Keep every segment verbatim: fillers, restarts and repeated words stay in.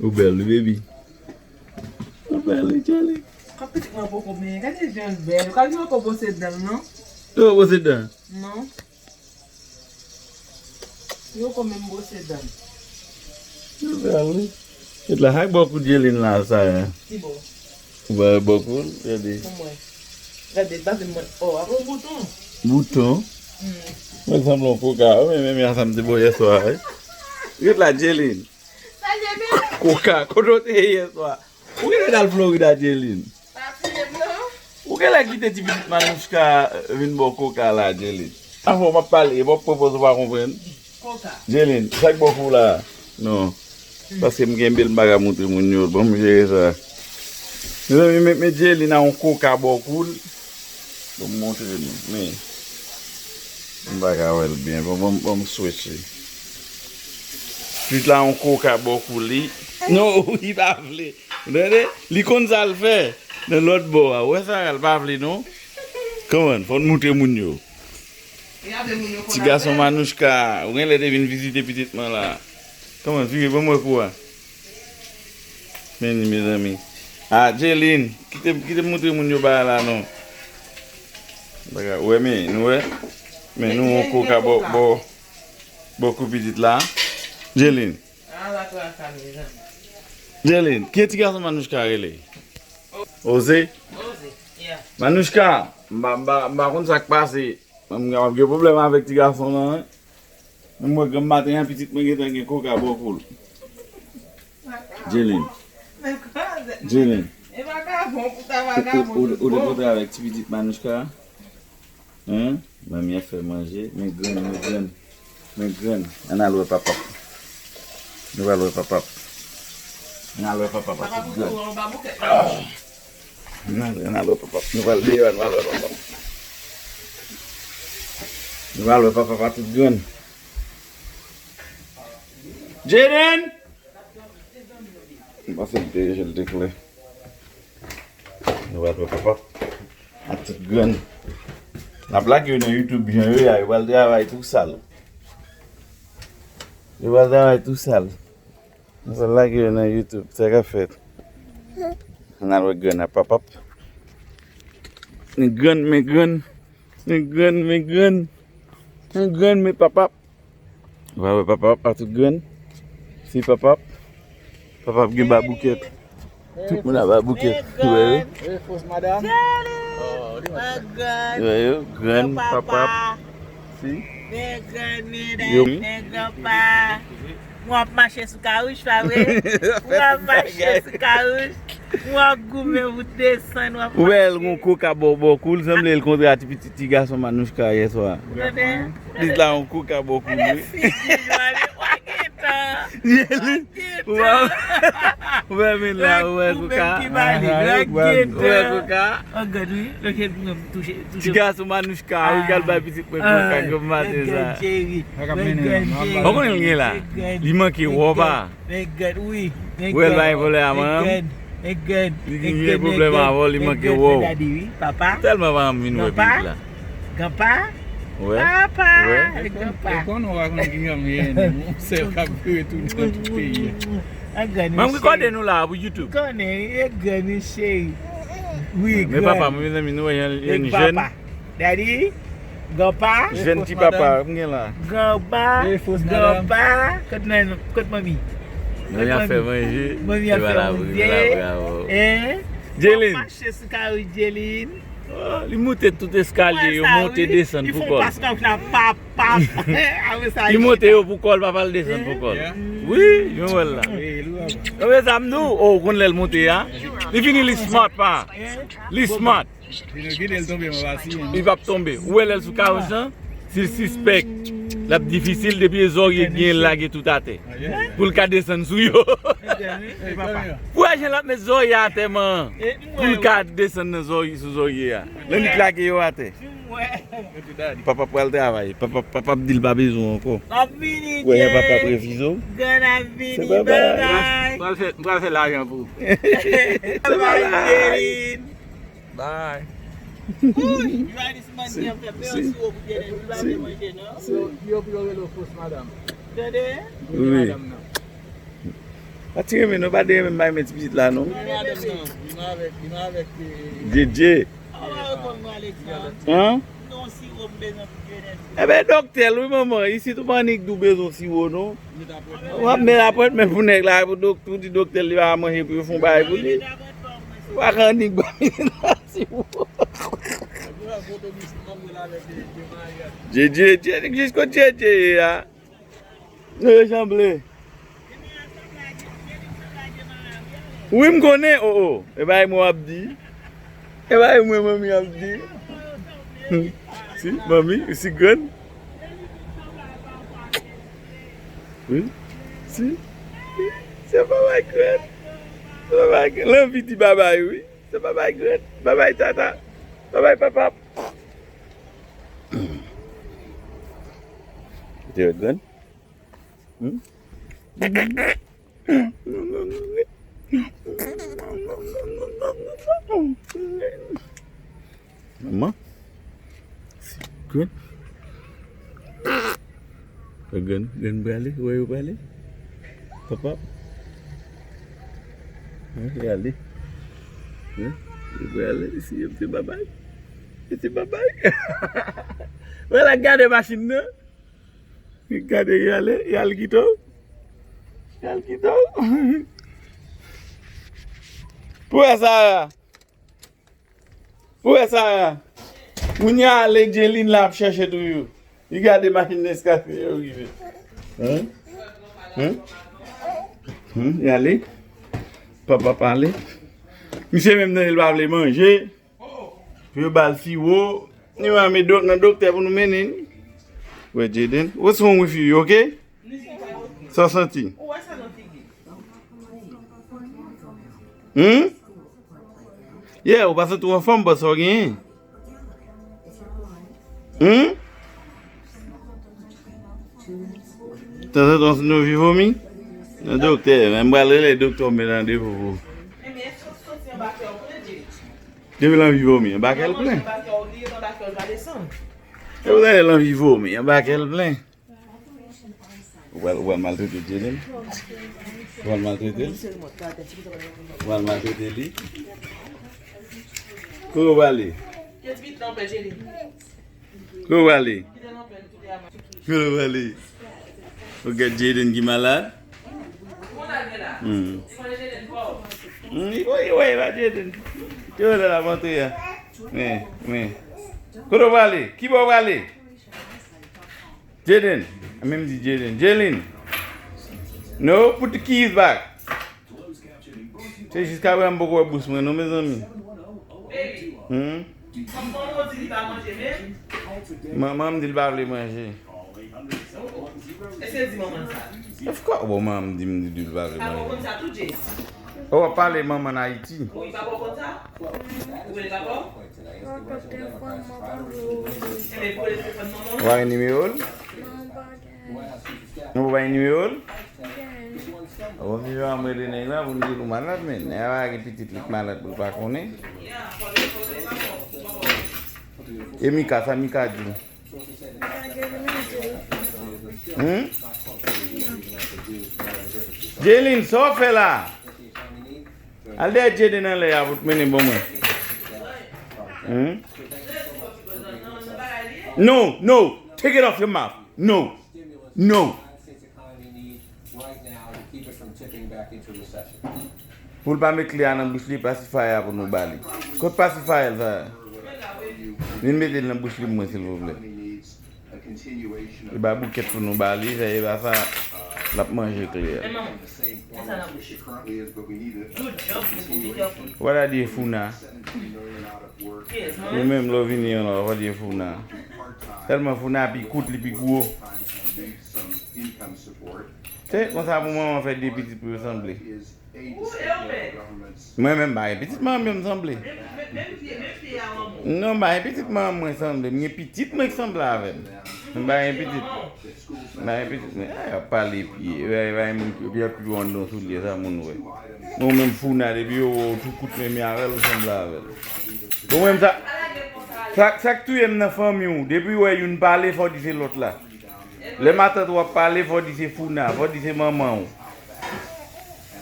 Ou bèl, wi, baby. Ou bèl, wi, Jelin. Kòm pitit mwen poko benyen, gade jan l bèl. Ou ka di mwen poko bwose dan l, non? Ou bwose dan? Non. Yo poko menm bwose dan. Yo bèl, wi. Kèt la, hay bò kou Jelin la, sa, hein? Ki bò? Ou bò, bò kou l, gade. Pou mwen. Gade, pa vin mwen. Oh, a pou bouton. Bouton? Hmm. Mwen sanble yon koka, wi, men, men, sa m te bò yè swa, wi. Kèt la, Jelin. Sa Jelin? Koka, kote w te ye yè swa? Ou genlè t al Florida, Jelin? Pa touye m non. Ou genlè kite ti pitit Manouchka, eh, vin bò koka la, Jelin. Afè w m ap pale, e pa w pran pòz ou pa konprann. Koka. Jelin, sa k bò kou la? Non. Paske m kenbe l, m pa ka montre moun yo. Ban m jere sa. Mezanmi, men, men Jelin a yon koka bò kou l. Ban m montre nou. Men, m pa ka wè l byen. Ban, ban, ban m switch li. Pitit la yon koka bò kou li. Non, li pa vle. Ou tande? Li konn sa l fè. Nan lòt bò a. Ou wè sa, l pa vle non. Kòman? Fò n montre moun yo. Ti gason Manouchka, ou genlè te vin vizite pitit mwen la. Kòman? Vire, ban m wè kou a. Men li, mezanmi. Ah, Jelin, kite, kite m montre moun yo bagay la non. Bagay, ou wè, men, nou wè? Men nou yon koka bò, bò, bò kou pitit la. Jelin. Ah, la traka, mezanmi. Jelin, ki ti gason Manouchka rele? Oze? Oze, yeah. Manouchka, m pa, m pa, m pa konn sa k pase. M, m gen pwoblèm avèk ti gason lan, wi. Mwen, granm maten an, pitit mwen gentan gen koka bò kou l. Jelin. Jelin. E vagabon pou ta vagabon. Ou, ou, ou te kontre avèk ti pitit Manouchka? Hein? Manmi ap fè manje. Men grann, men grann. Men grann. Ann al wè papap. Nou pral wè papap. Ann al wè papap ak tout grann. Ann al, ann al wè papap. Nou pral deyò, nou pral wè papap. Nou pral wè papap ak tout grann. Jaden! M panse l te, je l te klè. Nou pral wè papap ak tout grann. N ap lage yo nan YouTube jan yo ye a, yo pral travay tou sal. Yo pral travay tou sal. Nou pral lage yo nan YouTube, sa k ap fèt. Ann al wè grann ak papap. Men grann, men grann, men grann, men grann. Men grann, men papap. Ou pa wè papap a tout grann? Si papap. Papap gen baboukèt. Tout moun a baboukèt. Ou wè yo? Ou wè yo? Grann, papap. Si. Yo. W ap mache sou kawouch, pa vre? W ap mache sou kawouch. W ap goumen pou desann, w ap mache. Ou wè l gon koka bò, bò kou l, sanble l kontre a ti pitit ti gason Manouchka yè swa. Ou tande? Pitit la yon koka bò kou l, wi. Figi l, w ap gentan. Ou wè, ou wè men la, ou wè koka. Ou wè koka. Ti gason Manouchka, wi, k al bay pitit mwen koka granm maten sa. Ou konnen l gen la. Li manke wòb a. Ou wè l pa gen pwoblèm a manman. Li gen pwoblèm avè w, li manke wè w. Tèlman pa anvi vin wè pitit la. Granpa. Ou wè? Papa. Ou wè? Granpa. Ou konnen w pa konn ki granm ye, non. Sèl k ap vire tounen nan tout peyi a. Manm ki kòde nou la pou YouTube. Konnen, e grann wi, cheri. Wi, grann. Men papa, mezanmi, nou wè yon, yon jèn. Daddy, granpa. Jèn ti papa, m gen la. Granpa, granpa. Kot mwen, kot manmi? Manmi ap fè manje. Manmi ap fè manje. Hein? Jelin. Mache sou kawouch Jelin. Oh, li moute tout eskalye yo, monte desann pou kò l. Li monte yo pou kò l, papa l desann pou kò l. Wi, jwenn wè l la. Ou wè sa m di w? Oh, ou konn lè l monte a? Li vini, li smart, pa. Li smart. Li p ap tonbe. Ou wè lè l sou kawouch lan? Si l sispèk l ap difisil, depi e zòrye k gen, l lage tout atè. Pou l ka desann sou yo. Pou wè jan l ap met zòrye atè, man. Pou l ka desann nan zòrye, sou zòrye a. Lè li k lage yo atè. Papa pral travay. Papa, papa ap di l pa bezwen ankò. Wè, papa ap refize w. Se babay. M pral fè, m pral fè lajan pou ou. Babay. Bye. Wi, Johannes Mann ki ap fè peyò siwo pou Jaden, li pa vle manje non. Yo pou yo rele w fos madanm. Tande? Wi. Madanm nan. Pa ti renmen non, pa de renmen bay men ti pitit la non. Djedje. An? Enben doktè l wi manman, isit ou pa annik di w bezwen siwo non. W ap met apwentman pou nèg la, pou dok-, pou di doktè l li pa manje pou yo fè yon bagay pou li. Ou pa ka annik ba li nan siwo. Djedje, Djedje, jis kot Djedje ye a. Nou yo janble. Wi, m konnen, o, o. E pa e mwen w ap di. E pa e mwen manmi ap di. Hmm. Si, manmi, ou si grann. Wi. Si. Se pa bay grann. Se pa bay grann. Lanvi di babay, wi. Se pa bay grann. Babay tata. Babay papa. Ou te wè grann? Hmm? Manman. Si grann. Grann, grann prale, wè yo prale. Papa. Hein, li ale. Hein? Li prale, si yo te babay. Yo te babay. Wè la gade machin nan. Gade, y ale, y al kite w. Y al kite w. Pou wè Sara. Pou wè Sara. Moun y ale, Jelin la ap chèche toujou. Li gade machin Nescafe yo rive. Hein? Hein? Hein? Y ale. Papa pale. Misye menm nan li pa vle manje. Pou yo ba l siwo. Ni mame dok nan doktè pou nou mennen ni. Wè Jaden. What's wrong with you? You okay? Sa w santi? Hmm? Yeah, ou pa santi w anfòm, but sa w genyen? Hmm? Tanzantan w santi w anvi vomi? Nan doktè, men m pral rele doktè w mete randevou pou ou. Depi l anvi vomi, anba kè l plen. E w tande l anvi vomi, anba kè l plen. Ou pral, ou pral maltrete Jaden? Ou pral maltrete l? Ou pral maltrete li? Kote w prale? Kote w prale? Kote w prale? Ou gen Jaden ki malad? Hmm. Hmm, wi, wi, pa Jaden. Ki wè l ap antre a? Men, men. Kote w prale? Ki bò w prale? Jaden. Menm di Jaden. Jaden. No, put the keys back. Se jiskaprezan m poko wè bous mwen non, mezanmi. Hmm? Manman m di l pa vle manje. Of course, bon, manman m di m di l pa vle manje. Oh, w ap pale manman Ayiti. Ou pa gen nimewo l? Non, pa gen. Ou pa gen nimewo l? Ou vin jwenn m rele nèg la pou m di l ou malad, men nèg la pa gen pitit li k malad pou l pa konnen. E Mika, sa Mika di? Hmm? Jelin, sa w fè la? Al dèyè Jaden anlè a pou t mennen ban mwen. Hmm? No, no, take it off your mouth. No, no. Pou l pa met kle a nan bouch li, pacifier a pou nou ba li. Kot pacifier sa? Vin mete l nan bouch li pou mwen, silvouplè. E ba boukèt pou nou ba li, fè e ba sa, l ap manje kle a. What a di e founa? Ou menm lè w vini yon lò, what a di e founa? Tèlman founa pi kout, li pi gwo. Se konsa pou manman fè de pitit pou yo sanble. Mwen menm, m pa gen pitit manman m sanble. Non, m pa gen pitit manman mwen sanble. M gen pitit mwen ki sanble avè m. M pa gen pitit. M pa gen pitit mwen. A, y ap pale pye. Y ap pye anndan soulye sa moun wè. Men ou menm founa depi yo wè w tou kout menm avè l, ou sanble avè l. Bon, menm sa, sa, sa k touye m nan fanmi w. Depi w wè youn pale, fò w di se lòt la. Lè matant w ap pale, fò w di se founa, fò w di se manman w.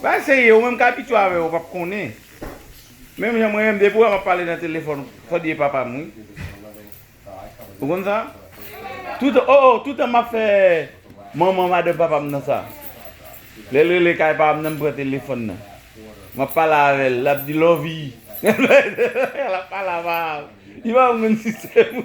Pa eseye, ou menm ka abitye avè yo, ou p ap konnen. Menm jan mwen menm, depi w wè m ap pale nan telefòn, fò di e papa m, wi. Ou konn sa? Tout, oh, oh, toutan m ap fè manman madanm papa m nan sa. Lè l rele kay pa m nan, m pran telefòn nan. M ap pale avè l, l ap di love you. L ap pale avè m. Li pa konn sistèm.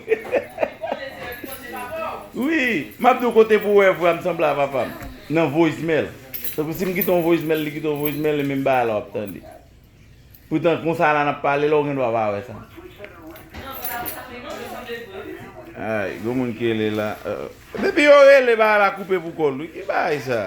Wi, m ap di w kote pou w wè vwa m sanble a papa m. Nan voicemail. Tankou si m kite yon voicemail, li kite yon voicemail, e menm bagay la w ap tande. Poutan, konsa la n ap pale la, ou gen dwa pa wè sa. Ay, gon moun ki rele la. Euh, depi yo rele, bagay la koupe pou kò l, wi. Ki bagay sa?